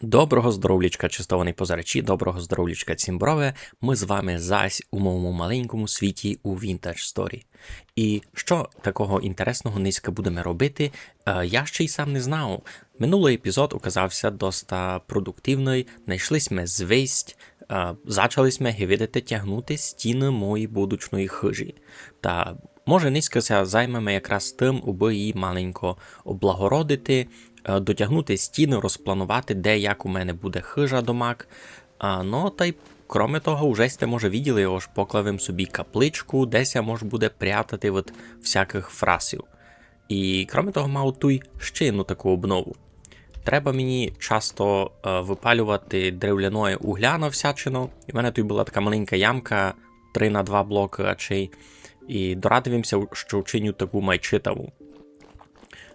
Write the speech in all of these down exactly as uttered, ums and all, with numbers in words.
Доброго здоровлячка, честовані позирачі, доброго здоровлячка, цімборове. Мы з вами зась у моєму маленькому світі у Vintage Story. І што такого інтересного нынька будеме робити, е, я ще й сам не знав. Минулый епізод оказався доста продуктивный, найшли сьме звесть, е, зачали сьме, ги видите, тягнути стіны моєї будучної хыжі. Та може нынька ся займеме якраз тым, убы її маленько облагородити, е, дотягнути стіны, розпланувати, де як у мене буде хыжа домак. А, ну, та й кроме того, уже сьте, може, виділи, ож поклав им собі капличку, де ся мож буде прятати від всякых фрасів. І кроме того, мав туй ще одну таку обнову. Треба мені часто, е, выпалювати деревляноє угля на всячину. І в мене туй была така маленька ямка, три на два блокы, ачей. І дорадив им ся, што вчиню таку майчитаву.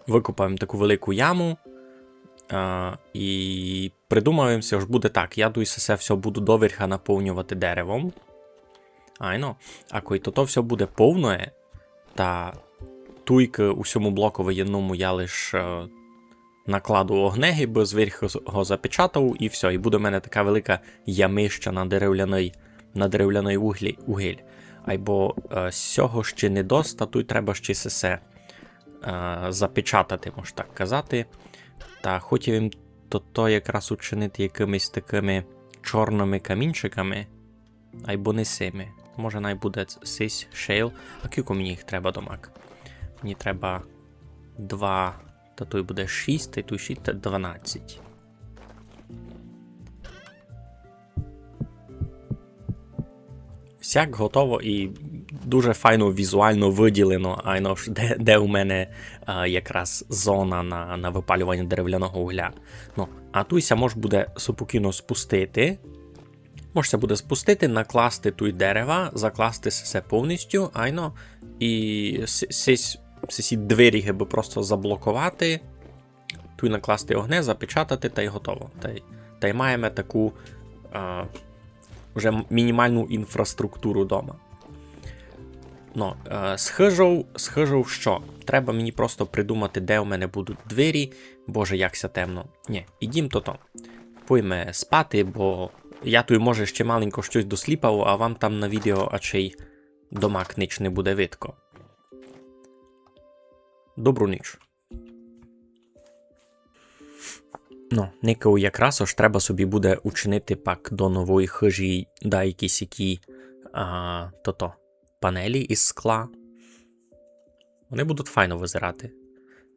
Выкопав им таку велику яму, е, і придумав им ся, ож буде так. Я туй се всьо буду доверха наповнювати деревом. Айно. А кой тото всьо буде повноє, та туйкы у сьому блокови єдному я лиш, е, накладу огне, гибы зверху го запечатав, і всьо. І буде в мене така велика ямища на деревляный, на деревляный углі-, угіль. Айбо, е, сього ще не доста, туй треба ще сесе, е, запечатати, мож так казати. Та хотів им тото якраз учинити якымись такыми чорными камінчиками. Айбо не сими. Може, най буде ц-, сись, шейл. А кілько мені їх треба домак? Мені треба два, та туй буде шість, та туй шість, та дванадцять. Всяк готово і дуже файно візуално выділено, айно ж, де, де у мене, а, якраз зона на, на выпалюваня деревляного угля. Ну, а туй ся мож буде супокійно спустити. Мож ся буде спустити, накласти туй дерева, закласти се повністю, айно, і с-, сись, сесі двері гибы просто заблоковати, туй накласти огне, запечатати, та й готово. Та й, та й маєме таку, а, вже м-, мінімалну інфраструктуру дома. Ну, е, з хыжов, з хыжов што? Треба мені просто придумати, де у мене будуть двері. Боже, як ся темно. Ні, ідім тото. Пойме спати, бо я туй, може, ще маленько штось досліпав, а вам там на відео ачей домак нич не буде видко. Добру ніч. Ну, никав якраз, ож треба собі буде учинити пак до нової хыжі даякі сякі, а, тото, панелі із скла. Вони будуть файно визирати.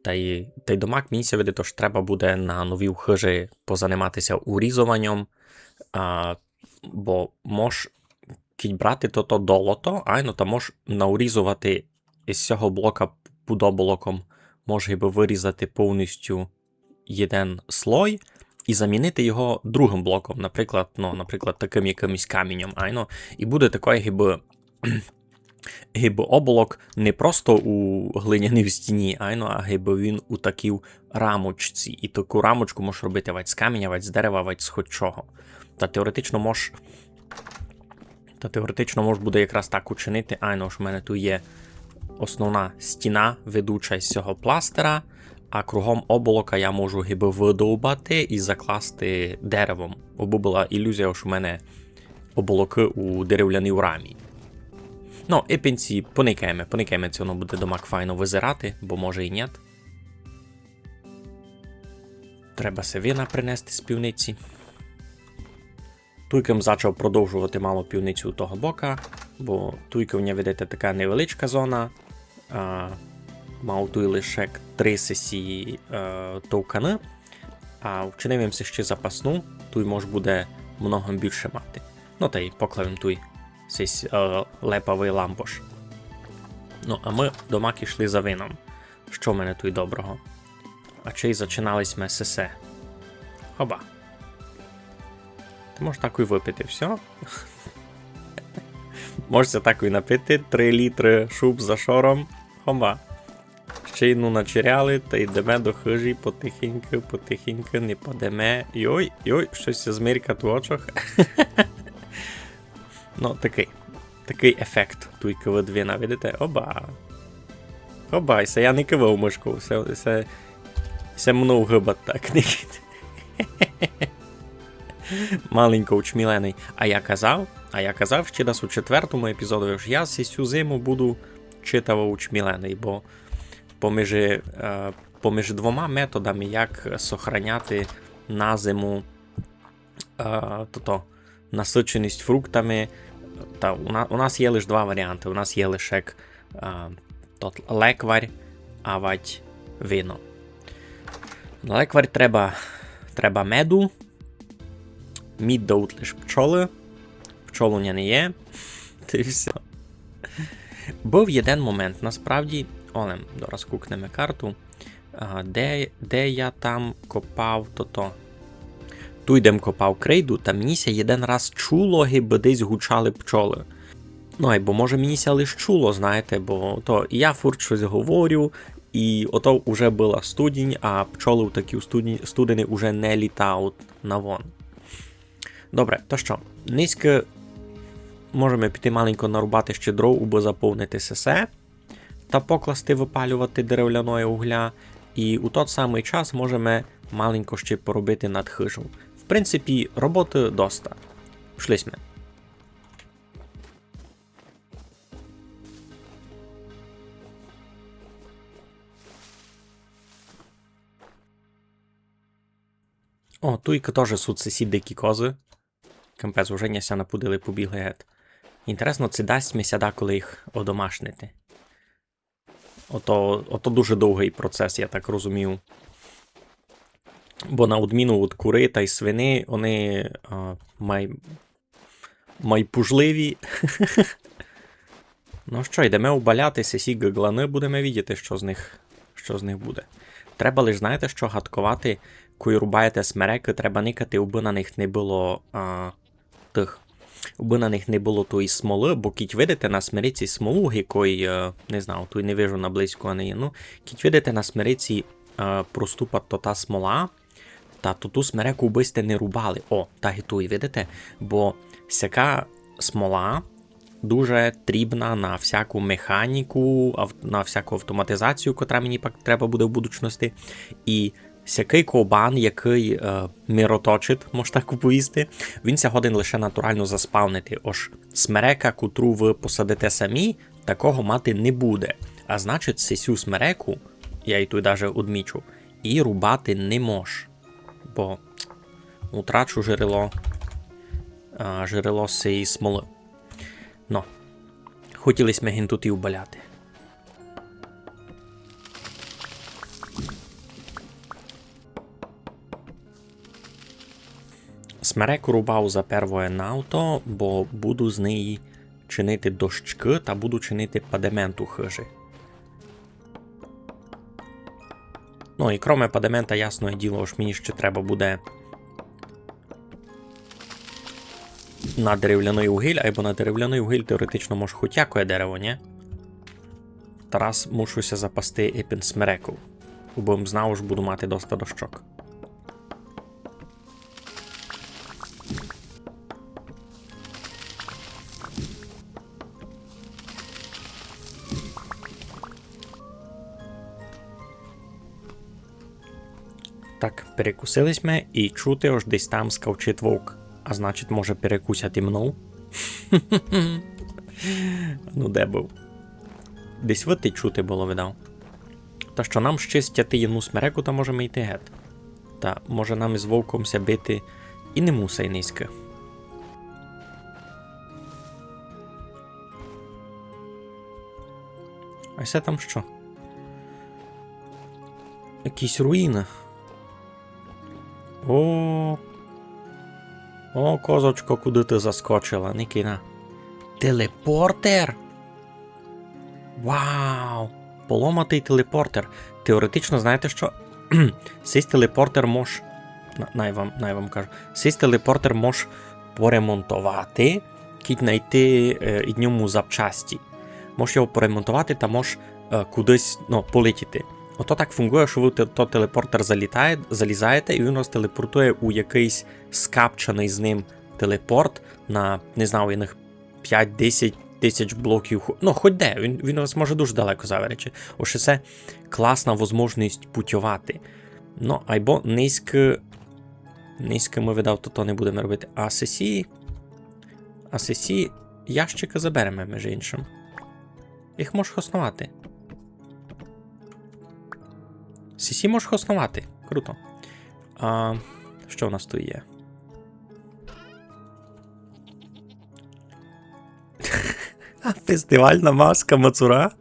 Та й, та й домак мені ся видить, ож треба буде на новій хыжі позанимати ся урізованьом, а, бо мож, кідь брати тото долото, айно, та мож наурізовати із сього блока під оболоком, мож гибы вырізати повністю єден слой і замінити його другым блоком, наприклад, ну, наприклад, такым якымось каміньом, айно, і буде такой гибы, гибы оболок не просто у глиняній стіні, айно, а гибы він у такій рамочці. І таку рамочку можеш робити вать з каміня, вать з дерева, вать з хоть чого. Та теоретично мож, та теоретично мож буде якраз так учинити, айно, ож в мене туй є основна стіна, ведуча з сього пластера, а кругом оболока я можу гибы выдовбати і закласти деревом. Обы была ілюзія, ож у мене оболокы у деревляній рамі. Ну, і пенсії поникаєме, поникаєме, ци воно буде домак файно визирати, бо може і нєт. Треба се вина принести з пивниці. Туйкы м зачав продовжовати мало пивницю у того бока, бо туйкы в ня, видите, така невеличка зона. А, мав туй лише три сесі, е, товканы, а вчинив им си ще запасну, туй мож буде много більше мати. Ну, та й поклав им туй сись, е, лепавый ламбош. Ну, а мы домак ішли за вином. Што в мене туй доброго? А чей зачинали сьме сесе? Хоба. Та мож так і выпити, всьо. Мож ся так і напити, три літры шуб за шором. Хоба. Ще й, ну, начеряли, та йдеме до хыжі потихеньку, потихеньку, не падеме. Йой, йой, штось ся змеркать в очах. Ну, такый, такый ефект туйкы выдвина, видите? Оба. Оба, і се я не кывав мышков, се, се, се мнов гыбать так, никайте. Маленько учміленый. А я казав, а я казав ще раз у четвертому епізоду, што я сесю зиму буду читаво учміленый, бо поміж, е, поміж двома методами, як сохраняти на зиму, е, тото, насиченость фруктами, та у на-, у нас є лиш два варіанты. У нас є лише, е, тот лекварь, авадь вино. На лекварь треба, треба меду, мід дають лиш пчолы. Пчол у ня не є. Та й всьо. Быв єден момент, насправді. Олем, зараз кукнеме карту. А, де, де я там копав тото? Туй, де м копав крейду, та мені ся єден раз чуло, гибы десь гучали пчолы. Ну, айбо, може, мені ся лиш чуло, знаєте, бо то я фурт штось говорю, і ото уже была студень, а пчолы в такі студень-, студени уже не літають навон. Добре, то што, нынька можеме піти маленько нарубати ще дров, убы заповнити сесе, та покласти выпалювати деревляноє угля, і у тот самый час можеме маленько ще поробити над хыжов. В принципі, роботы доста. Пішли сьме. О, туйка тоже суть сесі дикі козы. Капець, уже ня ся напудили, побігли гет. Інтересно, ци дасть ми ся даколи їх одомашнити. Ото, ото дуже довгый процес, я так розумію. Бо на одміну од куры тай свині, они, а, май-, май пужливі. Ну што, йдеме убаляти сесі ґаґланы, будеме видіти, што з них, што з них буде. Треба лиш, знаєте што, гадковати, кой рубаєте смерекы, треба никати, убы на них не было, а, тых, убы на них не было тої смолы, бо кідь видите на смереці смолу, якої, е, не знаю, туй не вижу наблизько, а не є. Ну, кідь видите на смереці, е, проступат тота смола, та тоту смереку бы сьте не рубали. О, та ги туй, видите? Бо сяка смола дуже трібна на всяку механіку, ав-, на всяку автоматизацію, котра мені пак треба буде в будучности. І сякый ковбан, якый, е, мироточить, мож так уповісти, він ся годен лише натурално заспавнити. Ож смерека, котру вы посадите самі, такого мати не буде. А значить, сесю смереку, я й туй даже одмічу, і рубати не мож. Бо утрачу жерело, а, жерело сеї смолы. Но, хотіли сьме гин туй убаляти. Смереку рубав за первоє на авто, бо буду з неї чинити дощкы та буду чинити падемент у хыжі. Ну, і кроме падемента, ясноє діло, ож мені ще треба буде на деревляный угіль, айбо на деревляный угіль теоретично мож хоть якоє дерево, нє? Тарас мушу ся запасти епен смереку, бо м знав, ож буду мати доста дощок. Так, перекусили сьме і чути, ож десь там скавчить вовк. А значить, може, перекусять і мнов? Ну, де быв? Десь выти чути было, видав. Та што, нам ще стяти єдну смереку, та можеме йти гет. Та, може, нам із вовком ся бити і не мусай низько. А се там што? Якісь руїны. О. О, козочко, куды ты заскочила? Никай на. Телепортер? Вау! Поломатый телепортер. Теоретично, знаєте што? Сись телепортер мож... на-, най вам, най вам кажу. Сись телепортер мож поремонтовати, кідь найти, е, ід ньому запчасті. Мож його поремонтовати та мож, е, кудись, ну, полетіти. Ото так фунґує, што вы те-, то телепортер залітає, залізаєте, і він вас телепортує у якыйсь скапчаный з ним телепорт на, не знаю, єдных пять-десять тисяч блоків. Хо-, ну, хоть де, він, він вас може дуже далеко заверечи. Ож се класна возможность путьовати. Ну, айбо низько Низько мы, видав, то, то не будеме робити. А сесі, а сесі ящикы забереме, межи иншым. Їх можеш хосновати. Сесі можеш хосновати. Круто. А, што у нас туй є? Фестивална маска мацура?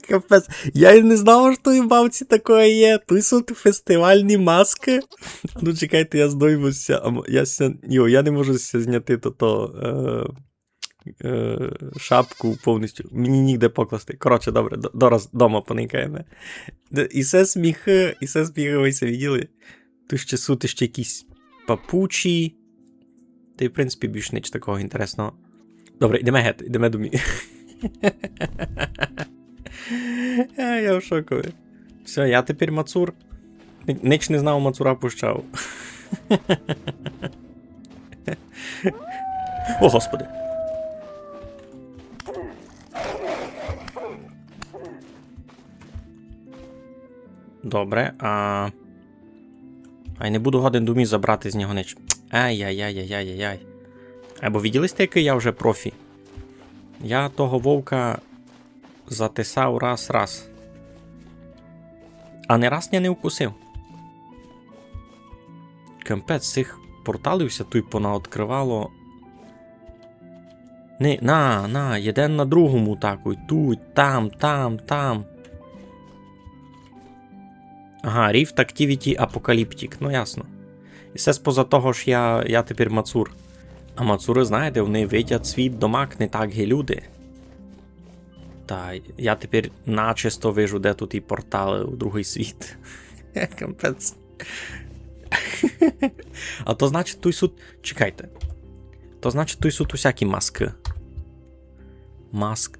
Капець. Я й не знав, што у бабці такоє є. Туй суть фестивалні маскы. Ну, чекайте, я здойму ся. А мо-, я ся, йо, я не можу ся зняти то, то, е, е, шапку повністю. Мені нігде покласти. Коротше, добре, до-, дораз дома поникаєме. Д-, і се сміхы, і се сміхы, вы се виділи? Туй ще суть ще якісь папучі. Та й, в принципі, більш нич такого інтересного. Добре, йдеме гет, йдеме домі. Е, я в шокови. Всьо, я тепер мацур. Ни-, нич не знав, мацура пущав. О, Господи. Добре, а. Ай, не буду годен домі забрати з нього нич. Ай-яй-яй-яй-яй-яй. Айбо виділи сьте, якый я вже профі? Я того вовка затесав раз, раз. А ни раз ня не вкусив. Капець, сих порталів ся туй понаоткрывало. Не, на, на, єден на другому такой. Туй, там, там, там. Ага, Rift Activity Apocalyptic, ну ясно. І се споза того, ож я, я тепер мацур. А мацуры, знаєте, вони видять світ домак не так, ги люди. Та я тепер начисто вижу, де туй і порталы у другый світ. Капець. А то значить, туй суть, чекайте. То значить, туй суть усякі маскы. Маск.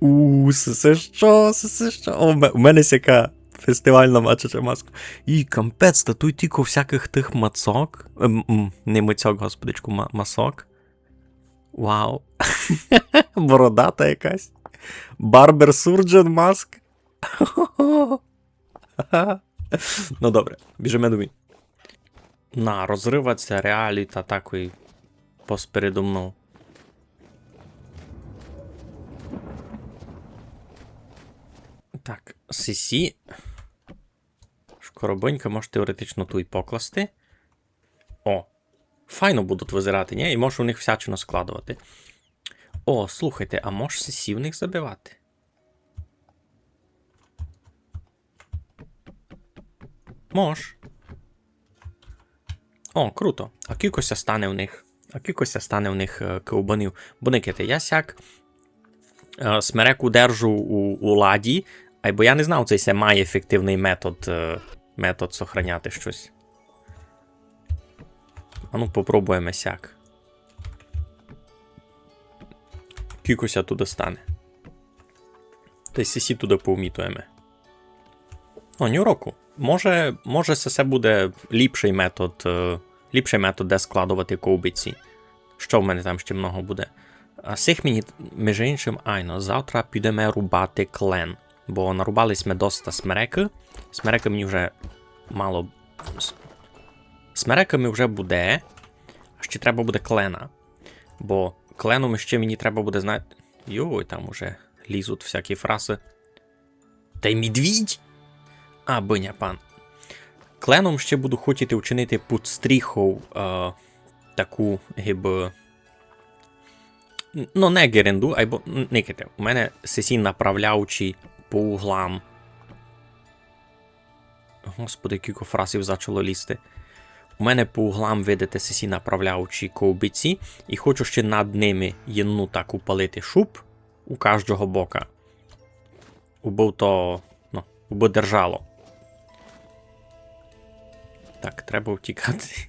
У, се, се што? Се, се што? О, ме-, у мене сяка фестивална мачача маска. І капець, та туй тілько всякых тых мацок. Ем, м, не мацок, господичку, ма-, масок. Вау. Бородата якась. Барбер Сурджен маск. Ну добре, біжиме домі. На, розрывать ся реаліта такой пос-, передо мнов. Так, сесі. Шкоробонька мож теоретично туй покласти. О, файно будуть визирати, нї? І можеш у них всячину складовати. О, слухайте, а мож сесі в них забивати? Мож. О, круто. А кілько ся стане в них? А кілько ся стане в них, е, ковбанів? Бо никайте, я сяк, е, смереку держу у, у ладі, айбо я не знав, ци се має ефективный метод, е, метод сохраняти штось. Ану, попробуєме сяк. Кілько ся туды стане. Та й сесі туды повмітуєме. О, нюроку. Може, може, се, се буде ліпшый метод, е, ліпшый метод, де складовати ковбиці. Што в мене там ще много буде? А сих мені, межи иншым, айно, завтра підеме рубати клен. Бо нарубали сьме доста смерекы. Смерекы мені вже мало с-, смерекы ми вже буде. А ще треба буде клена. Бо кленом ще мені треба буде, знаєте, йой, там уже лізуть всякі фрасы. Та й медвідь! А, быня пан. Кленом ще буду хотіти вчинити під стріхов, е, таку, гибы, н-, ну, не ґеренду, айбо, н-, никайте, у мене сесі направляючі по углам. Господи, кілько фрасів зачало лізти. У мене по углам, видите, сесі направляючі ковбиці, і хочу ще над ними єдну таку палити шуб у каждого бока. Убы то, ну, убы держало. Так, треба втікати.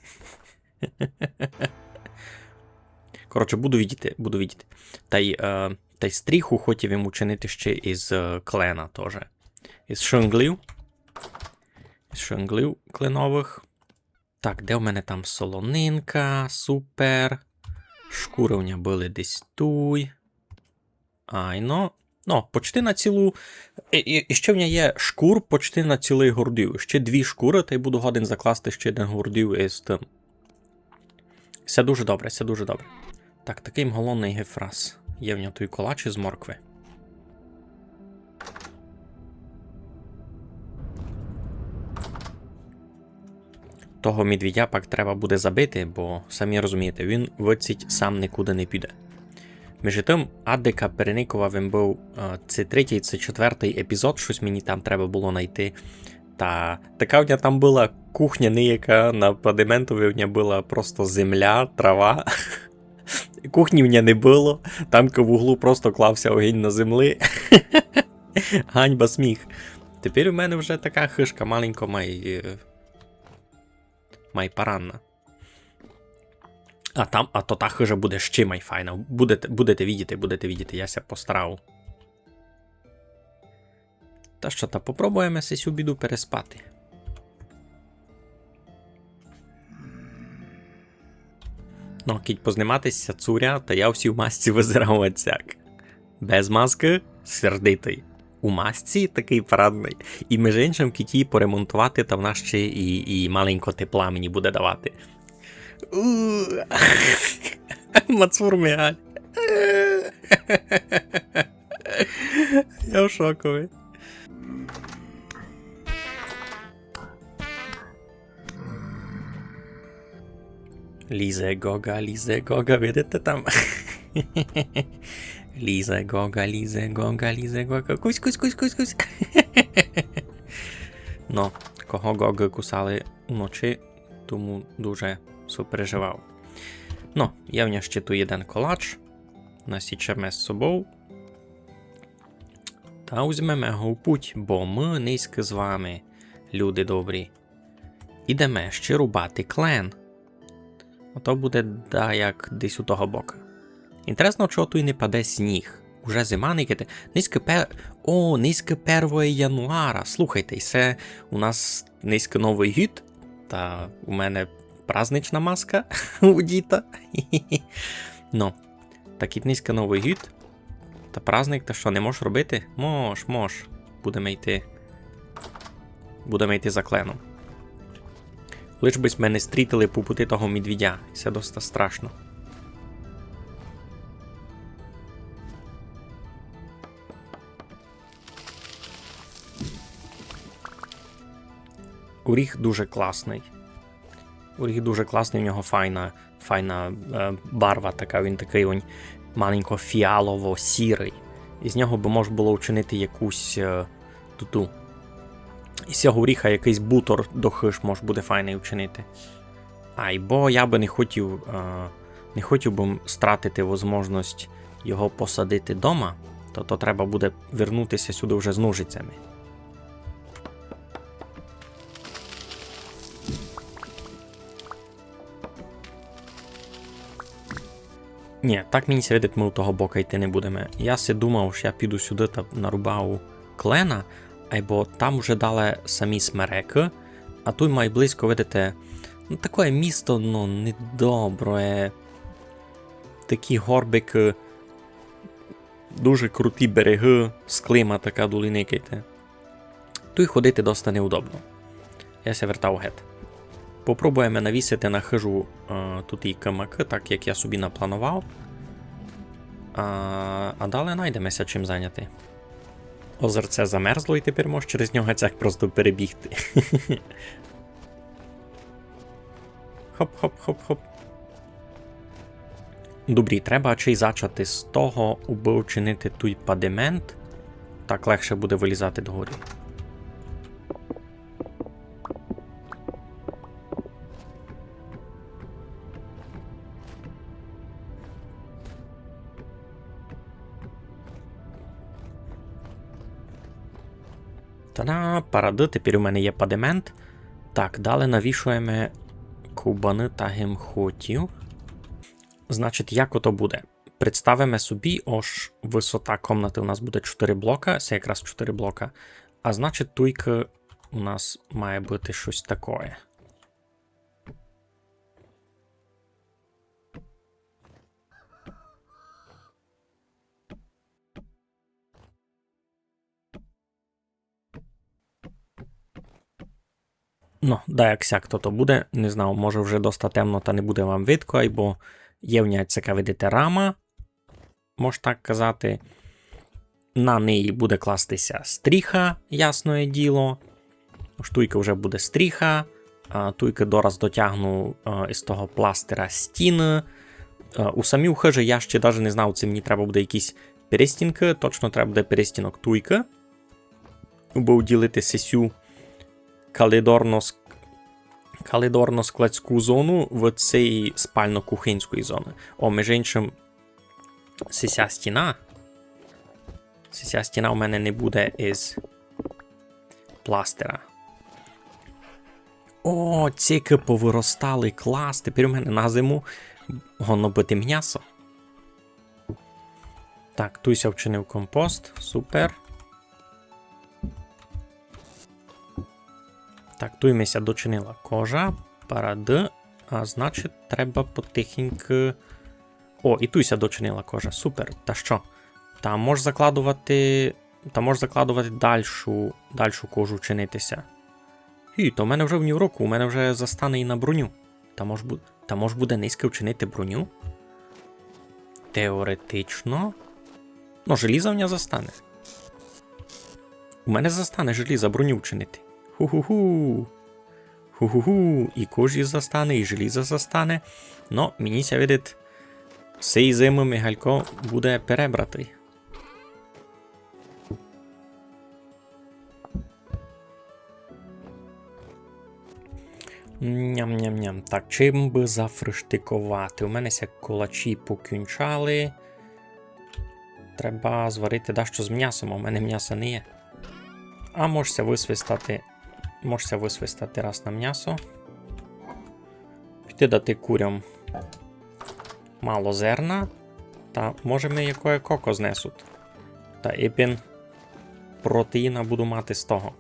Коротше, буду видіти, буду видіти. Та й, е, та й стріху хотів им учинити ще із, е, клена тоже. Із шинглів. Із шинглів кленовых. Так, де в мене там солонинка? Супер. Шкуры у мене были десь туй. Айно. Ну, почти на цілу. І, і, і ще в мене є шкур почти на цілый гордів. Ще дві шкуры, тай буду годен закласти ще єден гордів із тым. Всьо дуже добре, всьо дуже добре. Так, такый м голодный гефраз. Є в нього туй колач із морквы. Того медведя пак треба буде забити, бо, самі розумієте, він выдцить сам никуды не піде. Межи тым, адика переникував им быв, е, ци третій, ци четвертый епізод, штось мені там треба было найти. Та така в мене там была кухня нияка, на падиментови в мене была просто земля, трава. Кухні в мене не было, там в углу просто клався огинь на землі. Ганьба, сміх. Тепер у мене вже така хыжка маленько май, е, май паранна. А там, а то та хыжа буде ще май файна. Будете, будете видіти, будете видіти, я ся постарав. Та што, та попробуєме сесю біду переспати. Ну, кідь познимати ся цуря, та я у сій масці визирав оцяк. Без маскы сердитый. У масці такый парадный. І, межи иншым, кідь її поремонтовати, та вона ще і, і маленько тепла мені буде давати. У, мацур Мігаль. Я в шокови. Лізе Гога, лізе Гога, видите там? Лізе Гога, лізе Гога, лізе Гога. Кусь, кусь, кусь, кусь, кусь. Ну, кого Гогы кусали уночі, тому дуже сопереживав. Ну, є в нього ще туй єден колач. Насічеме з собов. Та узьмеме го в путь, бо мы нынька з вами, люди добрі, ідеме ще рубати клен. Ото буде даяк десь у того бока. Інтересно, чого туй не паде сніг. Уже зима, никайте. Нынька пе-, о, нынька первоє януара. Слухайте, се у нас нынька Новый гід. Та у мене празднична маска удіта. Ну, так і нынька Новый гід. Та праздник, та што, не мож робити? Мож, мож. Будеме йти. Будеме йти за кленом. Лиш бы сьме не стрітили по пути того медведя. Се доста страшно. Оріх дуже класный. Оріх дуже класный, у нього файна, файна, е, барва така, він такый, он, маленько фіалово-сірый. Із нього бы мож было вчинити якусь, е, туту. Із сього оріха якыйсь бутор до хыж мож буде файный вчинити. Айбо я бы не хотів, е, не хотів бы м стратити возможность його посадити дома, то, то треба буде вернути ся сюды вже з ножицями. Нї, так мені ся видить, мы у того бока йти не будеме. Я си думав, што я піду сюды та нарубаю клена, айбо там уже дале самі смерекы, а туй май близько, видите, ну, такоє місто, ну, недоброє. Такі горбикы, дуже круті берегы, склима така долина, кайте. Туй ходити доста неудобно. Я ся вертав гет. Попробуєме навісити на хыжу, е, туй і камакы, так як я собі напланував. А, а дале найдеме ся чим заняти. Озерце замерзло, і тепер мож через нього цяк просто перебігти. Хоп, хоп, хоп, хоп. Добрі, треба чи зачати з того, убы вчинити туй падимент. Так легше буде вылізати догорі. Та-да, парады, тепер у мене є падимент. Так, дале навішуєме ковбаны та гемхотів. Значить, як ото буде? Представиме собі, ож высота комнаты у нас буде чотыри блока, се якраз чотыри блока. А значить, туйкы у нас має быти штось такоє. Ну, да, як сяк то, то буде. Не знаю, може вже доста темно та не буде вам видко, айбо є в ній така, видите, рама, мож так казати. На неї буде класти ся стріха, ясноє діло. Ож туйка вже буде стріха, а туйка дораз дотягну, е, із того пластира стіны. Е, у самій хыжі я ще даже не знав, ци мені треба буде якісь перестінкы. Точно треба буде перестінок туйка. Бо уділити сесю калидорно-ск-, калидорно-складську зону в цей спально-кухинської зони. О, між іншим, сися стіна. Сися стіна у мене не буде із пластира. О, цикы повыростали, клас. Тепер у мене на зиму годно быти мнясо. Так, туй ся вчинив компост. Супер. Так, туй ми ся дочинила кожа. Парады. А значить, треба потихеньку. О, і туй ся дочинила кожа. Супер. Та што? Та мож закладовати, та мож закладовати дальшу, дальшу кожу чинити ся. Хі, то в мене вже в ній року, у мене вже застане і на броню. Та мож бу-, та мож буде низько вчинити броню? Теоретично. Ну, желіза в нього застане. У мене застане желіза броню вчинити. Ху-ху-ху. Ху-ху-ху. І кожі застане, і желіза застане. Но, мені ся видить, сей зимы Михалько буде перебратый. Ням-ням-ням. Так, чим бы зафриштиковати? У мене ся колачі покінчали. Треба зварити дашто з мнясом, а у мене мняса не є. А мож ся высвистати, мож ся высвистати раз на мнясо. Піти дати курям мало зерна. Та може ми якоє коко знесуть. Та ипен протеїна буду мати з того.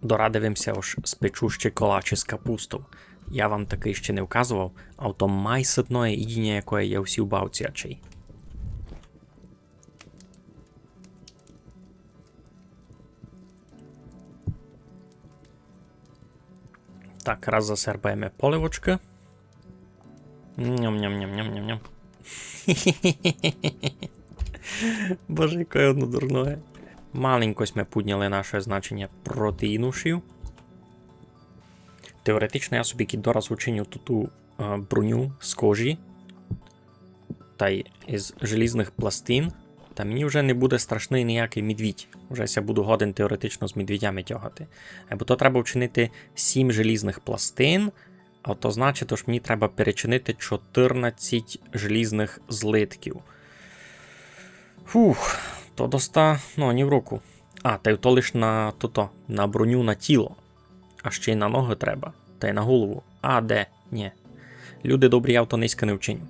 Дорадив им ся, ож спечу ще колачі з капустов. Я вам такый ще не вказовав, а то май сытноє їдіня, якоє є у сій бавці, ачей. Так, раз засербаєме поливочкы. Ням-ням-ням-ням-ням-ням. Боже, якоє одно дурноє. Маленько сьме пудняли наше значеня протеїнушів. Теоретично я собі кідь дораз учиню туту, е, броню з кожі. Тай із желізных пластин. Та мені вже не буде страшный ніякый медвідь. Вже ся буду годен теоретично з медвідями тягати. Е, бо то треба вчинити сім желізных пластин, а то значить, ож мені треба перечинити чотирнадцять желізных злитків. Фух, то доста, ну, ні в руку. А, та й то лиш на, тото, на броню на тіло. А ще й на ногы треба. Та й на голову. А, де? Нє. Люди добрі, я то низько не вчиню.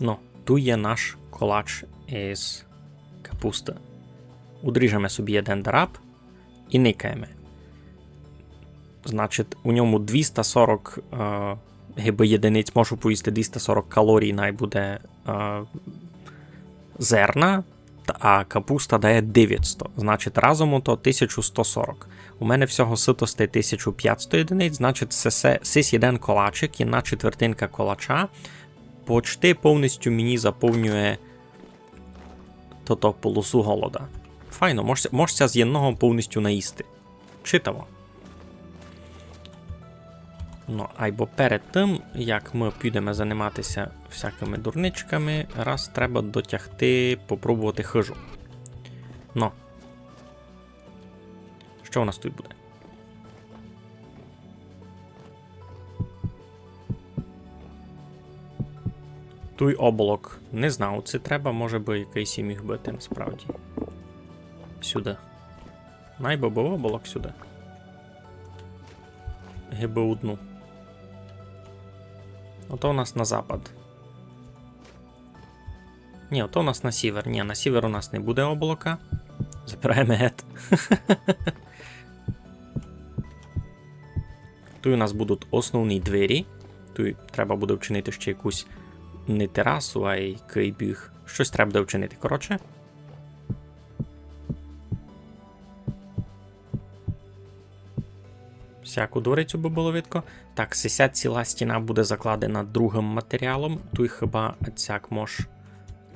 Ну, туй є наш колач із капусты. Удріжеме собі єден дараб і никаєме. Значить, у ньому двіста сорок, е, гибы єдиниць, можу поїсти двіста сорок калорій, най буде, е, зерна, та, а капуста дає девятсто. Значить, разом ото тисячу сто сорок. У мене всього сытости тисячу пятсто єдиниць, значить, се, се, сись єден колачик, єдна четвертинка колача почти повністю мені заповнює тото полосу голода. Файно, мож ся, мож ся з єдного повністю наїсти. Читаво. Ну, айбо перед тым, як мы підеме занимати ся всякыми дурничками, раз треба дотягти, попробовати хыжу. Ну. Што у нас туй буде? Туй оболок. Не знав, ци треба, може бы якыйсь і міг быти насправді. Сюды. Най бы быв оболок сюды. Гибы одну. Ото у нас на запад. Ні, ото у нас на сівер. Ні, на сівер у нас не буде облака. Забираєме гет. Туй у нас будуть основні двері. Туй треба буде вчинити ще якусь не терасу, а й кий біг. Штось треба буде вчинити, коротше. Сяку дурицю бы было видко. Так, сися ціла стіна буде закладена другым матеріалом. Туй хіба сяк мож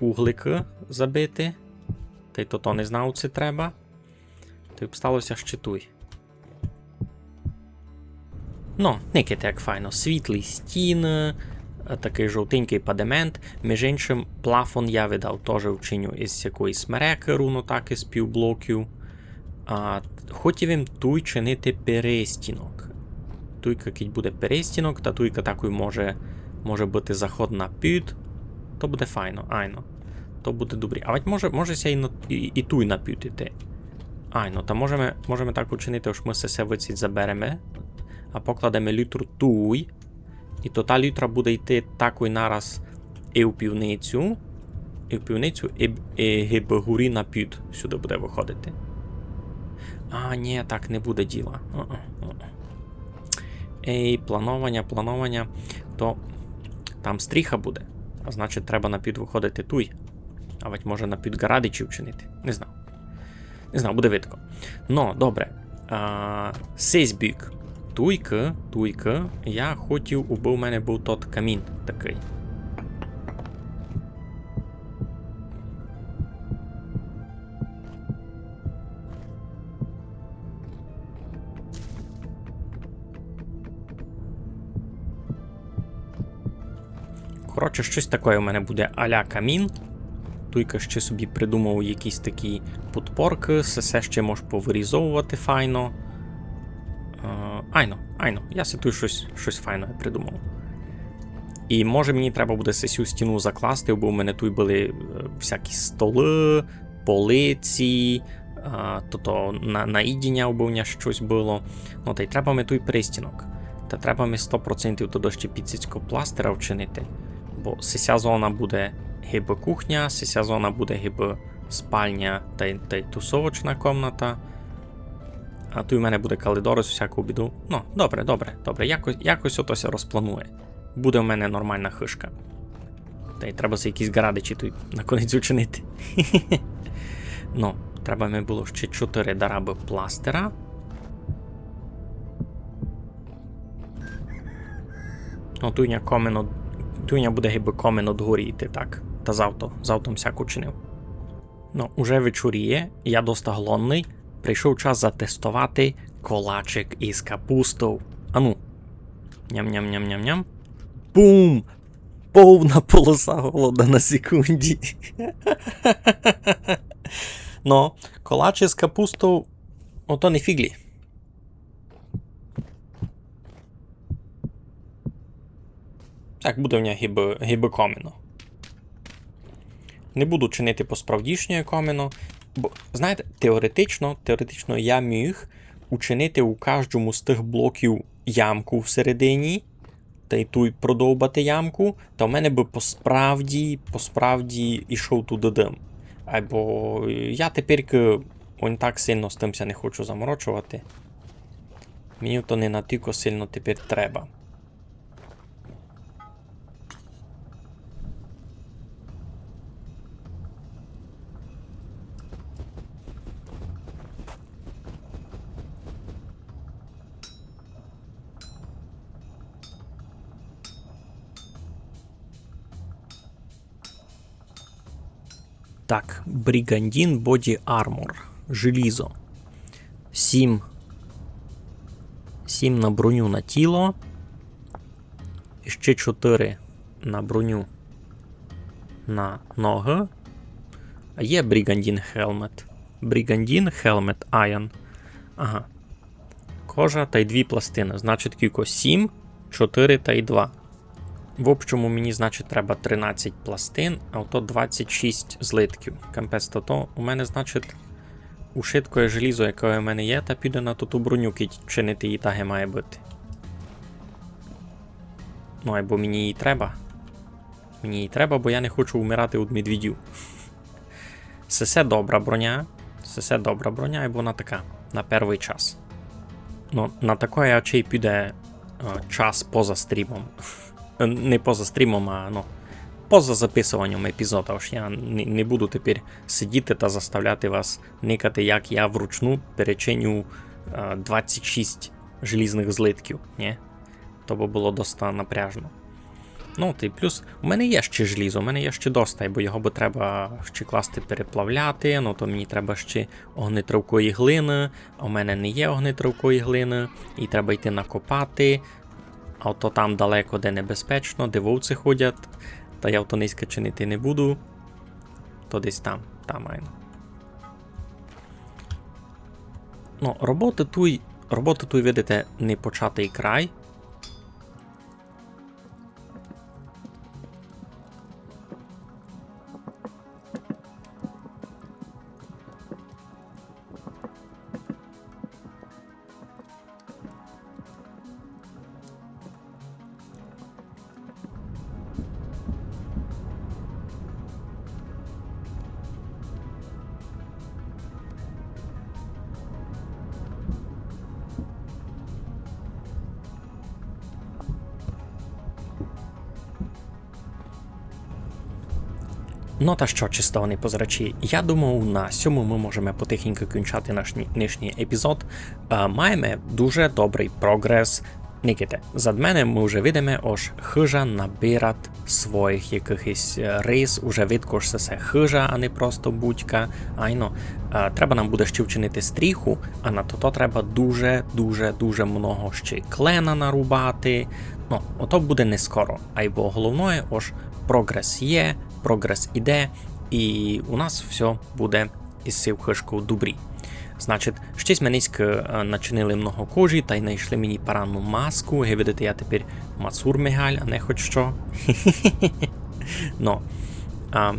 угликы забити. Тай то, то не знав, ци треба. Тай обстало ся ще туй. Ну, никайте, як файно. Світлі стіны, е, такый жовтенькый падемент. Між іншым, плафон я видав тоже вчиню із якоїсь смерекы, руно так, із півблоків. А, хотів им туй чинити перестінок. Туйка кідь буде перестінок, та туйка такой може, може быти заход на під. То буде файно, айно. То буде добрі. А вать може, може ся і, на, і, і туй на під іти. Айно, та можеме, можеме так учинити, ож мы се, се выдсіть забереме, а покладеме літру туй. І то та літра буде йти такой нараз і в пивницю, і в пивницю, і, і гибы горі на під сюды буде выходити. А, ні, так не буде діла. О-о, о-о. Ей, планованя, планованя. То там стріха буде. А значить, треба на під выходити туй. А вать може на під ґарадичі вчинити. Не знав. Не знав, буде видко. Но, добре. А, сись бік. Туйка, туйка. Я хотів, убы в мене быв тот камін такый. Коротше, штось такоє у мене буде а-ля камін. Туйка ще собі придумав якісь такі подпоркы, се, се ще мож повырізовувати файно. Е, айно, айно, я си туй штось, штось файне придумав. І може мені треба буде сесю стіну закласти, бо в мене туй были, е, всякі столы, полиці, а, тото на, на їдіня, абы в ня штось было. Ну, тай треба ми туй пристінок. Та треба ми сто процентів туды ще піцицько пластира вчинити. Бо сися зона буде гибы кухня, сися зона буде гибы спальня тай, тай тусовочна комната. А туй у мене буде калидор з всяку біду. Ну, добре, добре, добре. Якось, якось ото ся розпланує. Буде в мене нормална хыжка. Тай треба за якісь ґарадичі туй наконець учинити. Ну, треба ми было ще чотыри дарабы пластира. Ну, туй ня комин од-, туй ня буде гибы комин од горі йти, так. Та завто, завто м сяк учинив. Ну, уже вечоріє, я доста голодный. Прийшов час затестовати колачик із капустов. Ану. Ням-ням-ням-ням-ням. Бум! Повна полоса голода на секунді. Но, колач із капустов, ото не фіґлі. Так, буде в ня гибы, гибы комино. Не буду чинити по-справдішньому комино, бо, знаєте, теоретично, теоретично я міг учинити у каждому з тых блоків ямку всередині, тай туй продовбати ямку, та в мене бы по-справді, по-справді ішов туды дым. Айбо я тепер к-, он так сильно з тым ся не хочу заморочовати. Мені то не натілько сильно тепер треба. Так, Brigandine Body Armor. Желізо. Сім. Сім на броню на тіло. І ще чотыри на броню на ногы. А є Brigandine Helmet. Brigandine Helmet Iron. Ага. Кожа тай дві пластины. Значить, кілько? Сім, чотыри тай два. В общому мені, значить, треба тринадцять пластин, а ото двадцять шість злитків. Капець, то, то у мене, значить, ушиткоє желізо, яке у мене є, та піде на ту, ту броню, кідь чинити її так, як має быти. Ну, айбо мені її треба. Мені її треба, бо я не хочу умирати від медведів. Се, се добра броня. Се, се добра броня, і вона така на першый час. Ну, на такоє ачей піде, е, час поза стрімом. Е, не поза стрімом, а, ну, поза записуванням епізода. Ож я не, не буду тепер сидіти та заставляти вас никати, як я вручну перечиню, е, двадцять шість желізных злитків, нї? То бы было доста напряжно. Ну, та й плюс, у мене є ще желізо, у мене є ще доста, бо його бы треба ще класти переплавляти, ну, то мені треба ще огнетривкої глины, а у мене не є огнетривкої глины, і треба йти накопати. А то там далеко, де небезпечно, де вовці ходять, та я то низько чинити не буду. То десь там, там, айно. Ну, роботы туй, роботы туй, видите, не початый край. Ну та што, честовані позирачі, я думав, на сьому мы можеме потихеньку кінчати наш ні-, нынішній епізод. Е, маєме дуже добрый прогрес. Никайте, зад мене мы вже видиме, ож хыжа набират своїх якыхось, е, рис, уже видко, ож се, се хыжа, а не просто будька. Айно, е, треба нам буде ще вчинити стріху, а на тото треба дуже, дуже, дуже много ще й клена нарубати. Ну, ото буде не скоро. Айбо головноє, ож прогрес є, прогрес іде, і у нас всьо буде із сив хыжков добрі. Значить, ще сьме нынька, е, начинили много кожі, та й найшли мені парадну маску. Ги видите, я тепер Мацур Мигаль, а не хоть што. Ну, а,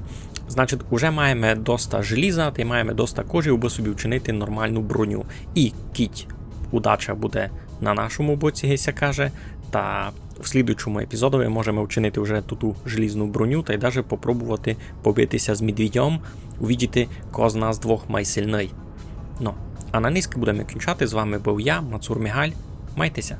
значить, уже маєме доста желіза, та й маєме доста кожі, абы собі вчинити нормалну броню. І кідь удача буде на нашому боці, ги ся каже, та в слідуючому епізодови можеме вчинити вже ту, ту желізну броню та й даже попробовати побити ся з медвідьом, увидіти, ко з нас двох майсильный. Ну, а на нынька будеме кінчати. З вами быв я, Мацур Мигаль. Майте ся.